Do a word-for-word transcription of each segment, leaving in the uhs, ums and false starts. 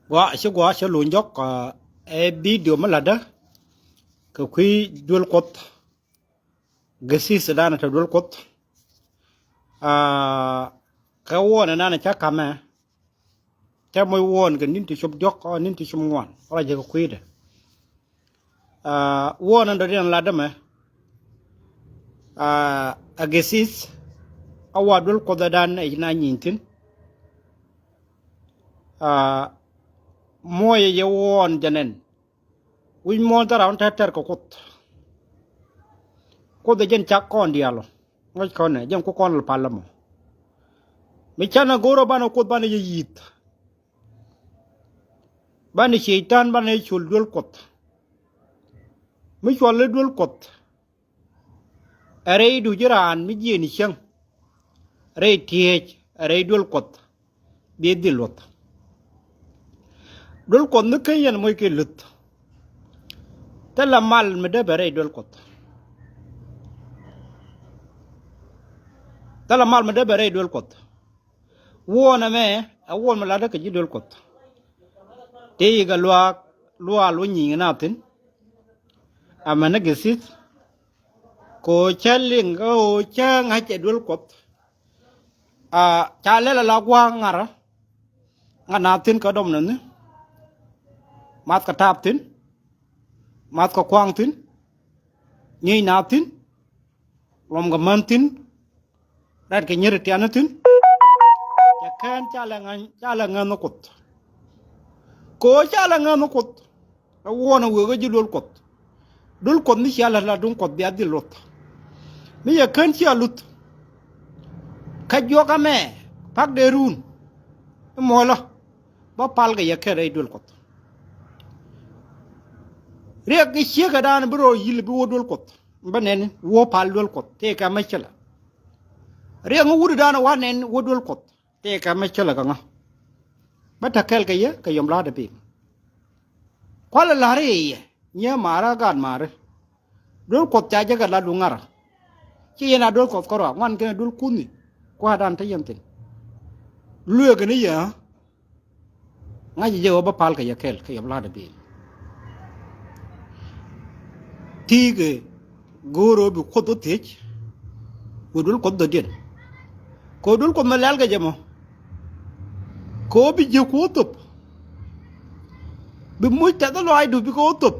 Gua ci gua ci luny jɔk ɛ bidio mi latdä kɛ kui̱ duel Kuɔth. Gɛ thi̱th dan te duel Kuɔth. Kɛ wuɔn ɛnan ca kamɛ. Cä moc wuɔn kɛ ni̱n ti cop diɔ̱k ɔ ni̱n ti cop ŋuan ɔ jɛ kɛ kui̱dɛ. Wuɔn ɛn dɔ̱diɛn latdä mɛ. A gɛ thi̱th a wa duel Kuɔth ɛdan ɛ ci na nyi̱i̱n thi̱n. Muɔyɛ yɛ wuɔn jɛ nɛn. Wi̱c muɔ̱ɔ̱n thil ram tɛ̈r tɛ̈r kɛ Kuoth. Kuoth ɛ jɛn cak kɔn diaal ɔ ŋäc kɔn ɛ jɛn ku kɔn lɛ pal ɛmɔ. Mi canɛ go̱o̱r ɔ banɛ Kuoth banɛ jɛ yi̱th. Banɛ ciec ta̱a̱n banɛ jɛ col duel Kuɔth. Mi cuɔl i̱ duel Kuɔth. Ɛ rɛy duc i̱ raan mi jiɛɛni cäŋ. Rɛy tiëëc ɛ rɛy duel Kuɔth. Bi dhil luɔth. Duel Kuɔth mi ken yɛn moc kɛ luth. Thilɛ mal mi dee bɛ rɛy duel Kuɔth. Thilɛ mal mi dee bɛ rɛy duel Kuɔth. Wuɔn ɛmɛ ɛ wuɔn mi latdä kɛ ji̱ duel Kuɔth. Tëë yikɛ luaak luaal wä nyiŋ na thi̱n. Amɛn ni gɛ thi̱th. Kɛ ɣöö cä liŋ kä ɣöö cä ŋa̱c ɛ duel Kuɔth. A ca lɛl ala gua̱a̱k ŋa̱rä. Ŋa̱t na thi̱n kä dɔm nani. Math kɛ taap thi̱n. Math kɛ kua̱a̱ŋ thi̱n. Nyiec na thi̱n. Luɔm kɛ män thi̱n. Rat kɛ nyier tian ni thi̱n. Cɛ kɛn ca lɛ ŋäth ni Kuoth. Kɛ ɣöö ca lɛ ŋäth ni Kuoth. Ɛ wuɔn ɛ wëë kä ji̱ duel Kuɔth. Duel Kuɔth ni cia lät la duŋ Kuɔth bia dhil luth. Mi yɛ kän cia luth. Kä juɔk amɛ pak dee run. I̱ muɔlä bä pal kɛ yɛ kɛn rɛy duel Kuɔth. Riɛk i̱ ciek kɛ daan bi rɔ yil bi wä duel Kuɔth. Bä nɛn wä pal duel Kuɔth tëëkɛ mɛ cä lä. Riɛk ŋä wut daan wa nɛn wä duel Kuɔth. Tëëkɛ mɛ cä lɛ kɛ ŋa. Bä te kɛl kɛ yɛ kɛ yɔm la̱t ɛ pim. Kualɛ la̱ri yɛ nyɛ ma̱a̱rä gaat ma̱a̱ri. Duel Kuɔth ca jɛ kɛ la duŋ ŋa̱rä. Ci yɛn a duel Kuɔth kärɔa ŋuan kɛn a duel kuthni. Kua̱a̱dan te yɛn thi̱n. Lueekɛ ni yɛ ɣä. Ŋa̱c jɛ ɣöö bä pal kɛ yɛ kɛl kɛ yɔm la̱t ɛ pim. Ti̱i̱ kɛ go̱o̱r ɣöö bi Kuoth wä thiec. Wä duel Kuɔth dhɔ̱diɛn. Kɛ ɣöö duel Kuɔth mɛ lɛl kɛ jɛ mɔ. Kɛ ɣöö bi jiäk ku wä thöp. Bi muc tɛth ɣä luaacdu bikɛ wä thöp.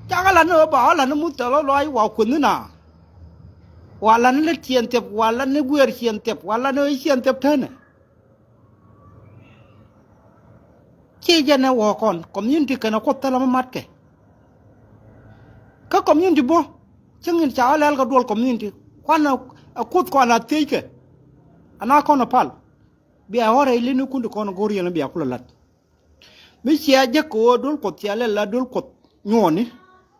Cakɛ la̱t ni ɣöö ba ɣä la̱t ni muc tɛth ɣä luaac wa kueth ni na. Wa la̱t ni lät ciɛn thiɛp wa la̱t ni guiɛɛr ciɛn thiɛp wa la̱t ni ɣöö ciɛn thiɛp tänɛ. Ci jɛn ɛ wä kɔn community kɛnɛ Kuoth thilɛ mi matkɛ. Kä community bä cäŋ in ca ɣä lɛl kɛ duɔl community kuan ɛ Kuoth kɔn a thieckä. Ana kɔn ɛ pal bia ɣɔr ɛ ilini kundi kɔn ɛ go̱r yɛn bia kulɛ lat. Mi cia jek kɛ ɣöö duel Kuɔth cia lɛl la duel Kuɔth nyuɔɔni,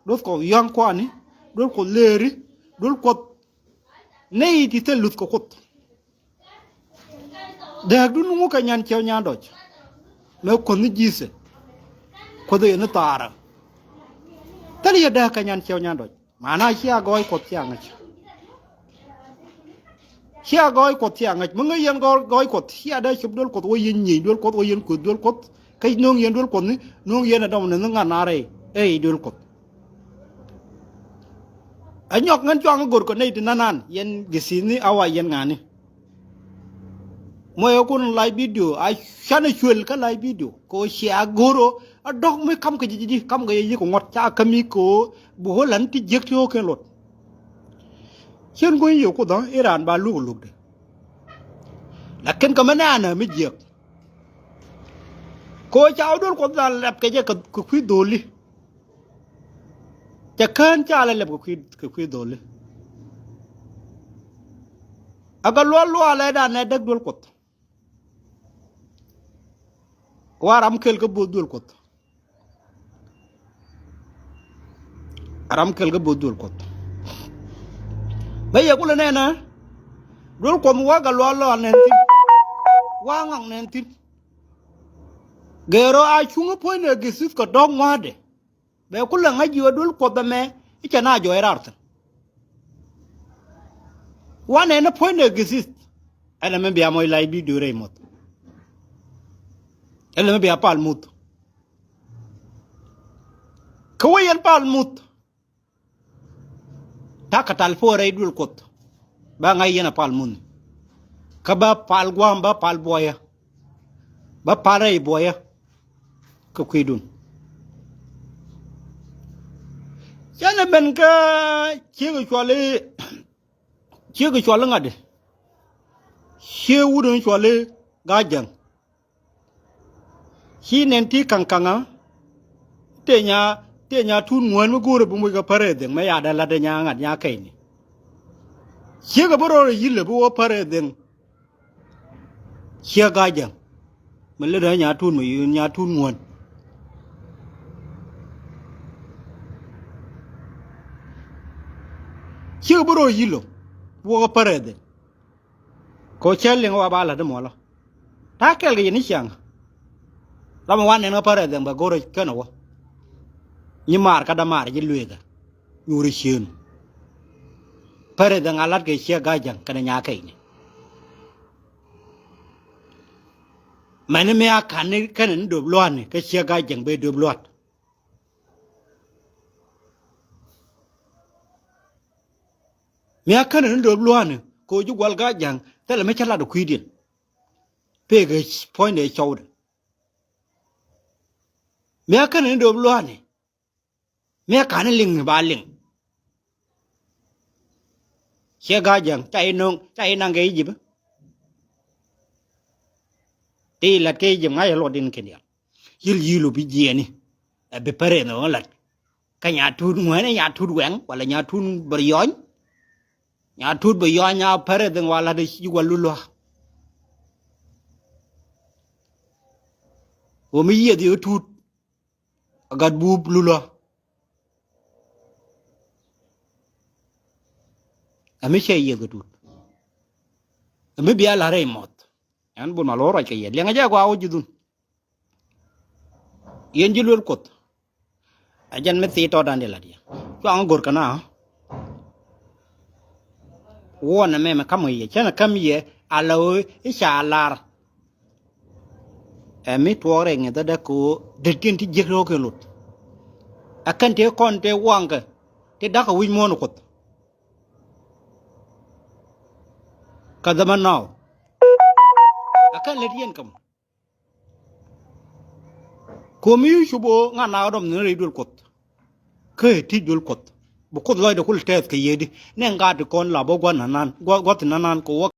duel Kuɔth yɔ̱a̱ŋ kuani, duel Kuɔth leeri, duel Kuɔth nɛy ti thil luth kɛ Kuoth. Dääkdun ŋu kɛ nyan ciɛw nyan dɔc. Mɛ Kuoth ni Ji̱thɛ. Kuoth yɛ ni thaarä. Thil yɛ dääk kɛ nyan ciɛw nyan dɔc. Mana cia gɔɔy Kuɔth cia ŋäc. Cia gɔɔy Kuɔth cia ŋäc. Mi ŋäc yɛn gɔɔy Kuɔth cia dee cop duel Kuɔth wä yɛn nyieny duel Kuɔth wä yɛn kueth duel Kuɔth. Kä no̱o̱ŋ yɛn duel Kuɔth ni no̱o̱ŋ yɛn ɛ dɔm ni ŋa̱n na rɛy ɛ duel Kuɔth. Ɛ nyɔk ŋän cuaŋ go̱r kɔ nɛy ti nanan yɛn gɛ thi̱n ni a wa yɛn ŋa̱ni. Mɔyɛ kun live video a canɛ cuël kä live video kɛ ɣöö cia go̱r ɣöö a dɔ̱k mi kam kɛ ji̱ ji̱ kam kɛ yɛ yi̱k ŋuɔ̱t ca kämi kɛ ɣöö bi ɣöö lan ti jiäk ti ɣöö ken luɔt. Cien guny yɛ Kuoth i̱ raan ba luk lukdɛ. Lakin kɛ mi nɛɛnɛ mi jiäk kɛ ɣöö ca wä duel Kuɔth la lɛp kɛ jɛ kɛ kui̱ dho̱li. Cɛ kään ca lɛ lɛp kɛ kui̱ kɛ kui̱ dho̱li. Ɛ kɛ luɔl luaalɛ dan nɛ däk duel Kuɔth. Wa ram kel kä bo̱o̱th duel Kuɔth. Ram kel kä bo̱o̱th duel Kuɔth. Bä yɛ kulɛ nɛnɛ duel Kuɔth wa kɛ luɔl luaal nɛn thi̱n. Wa ŋak nɛn thi̱n. Gɛɛr ɔ a cuŋä puɔ̱nydɛ githith kɛ dɔ̱k ŋua̱a̱dɛ. Bɛ kulɛ ŋäc ji̱ ɣä duel Kuɔth ɛmɛ i̱ cɛ na jɔɔc raar thi̱n. Wanɛ ni puɔ̱nydɛ githith. Ɛn ɛmɛ bia mɔc lac bidio rɛy muɔth. Ɛ lɛ mi bia pal muth. Kä wä yɛn pal muth. Ta̱a̱ kɛ tal puɔ̱ɔ̱rɛ i̱ duël Kuɔth. Bä ŋa̱c yɛn a pal muth. Kä bä pal gua̱a̱m, bä pal buɔyä. Bä pal rɛy buɔyä. Kä kui̱dun. Cä ni ben kä ciek cuali, ciek cuali ŋa̱t. Ciek wut in cuali Ga̱a̱c Jäŋ. Ci nɛn ti kaŋ kaŋä. Tëë nya, tëë nya tut ŋuään mi go̱o̱rä bi moc kɛ pärɛ dhieŋ mɛ ya dee la̱t dee nya ŋa̱t nya kɛyni. Ciek a bi rɔɔr a yi̱l a bi wä pärɛ dhieŋ. Ciek Ga̱a̱c Jäŋ. Mi lät ɛ nya tut mi yu nya tut ŋuän. Ciek bi rɔ yilo. Wä kä pärɛ dhieŋ. Kɛ cä liŋ wa ba la̱t muɔlɔ. Ta̱a̱ kɛl kɛ yɛn i̱ ciaŋ. Ram wan nɛn kä pärɛ dhieŋ bɛ go̱rɛ kɛn wä. Nyi maar kä dämaar ji̱ lueekä. Nyuuri cieen. Pärɛ dhieŋ a la̱t kɛ Ciek Ga̱a̱c Jäŋ kɛnɛ nya kɛyni. Mɛni mi a ka̱n ni kɛnɛ ni döp lua̱a̱ni kä Ciek Ga̱a̱c Jäŋ ben döp lua̱t. Mi a ka̱n ni döp lua̱a̱ni kɛ ɣöö ji̱ gua̱l Ga̱a̱c Jäŋ thilɛ mi cä lat ɛ kui̱diɛn. Pekɛ puɔ̱nydɛ cɔwdɛ. Mi a ka̱n ni döp lua̱a̱ni. Mi a ka̱n ni liŋ ni ba liŋ. Ciek Ga̱a̱c Jäŋ ca i̱ no̱o̱ŋ ca i̱ naŋ kɛ Ijip. Ti lat kɛ Ijip ŋa̱c ɛ luɔt in kɛn diaal. Yi̱l yi̱l ɔ bi jiɛɛni. Ɛ bi pärɛ nhɔk ɛ lat. Kä nya tut ŋuɛ̈ni nya tut wɛŋ wala nya tut bär yɔny. Nya tut bär yɔny nya pärɛ dhieŋ wala dee ci wal lulua̱. Ɣöö mi yiëth yɛ tut. A gat buup lulua̱. Ɛ mi cɛ yiëth kɛ tut. Ɛ mi bia la̱t rɛy mɔth. Ɛn bun ma lo̱r ruac kɛ yɛ liɛŋɛ jɛ gɔaa wä ji̱ dhun. Yɛn ji̱ luel Kuoth. Ɛ jɛn mi thii tɔɔdan di lat yɛ cuaŋ go̱r kɛ na. Wuɔnɛ mɛmɛ ka̱m kɛ yɛ cänɛ käm yɛ a la ɣöö i̱ ca lar. Ɛ mi tuɔɔk rɛy ŋi̱thädä kɛ ɣöö detkiɛn ti jiäk rɔ̱ɔ̱kiɛn lot. Ɛ kɛn tëë kɔn tëë waŋkɛ ti da̱kä wi̱c muɔ̱ɔ̱n Kuoth. Kä dhämä nɔw. Ɛ kɛn lät yɛn käm. Ko̱mi yuc cop ɣöö ŋa̱t na ɣä dɔm ni rɛy duël Kuɔth. Kä ɛ ti̱c duël Kuɔth bi Kuoth lɔcdɛ kul tɛth kɛ yiëëdi ni ŋa̱t ti kɔn la bä gua̱th nanan gua̱th nanan kɛ wä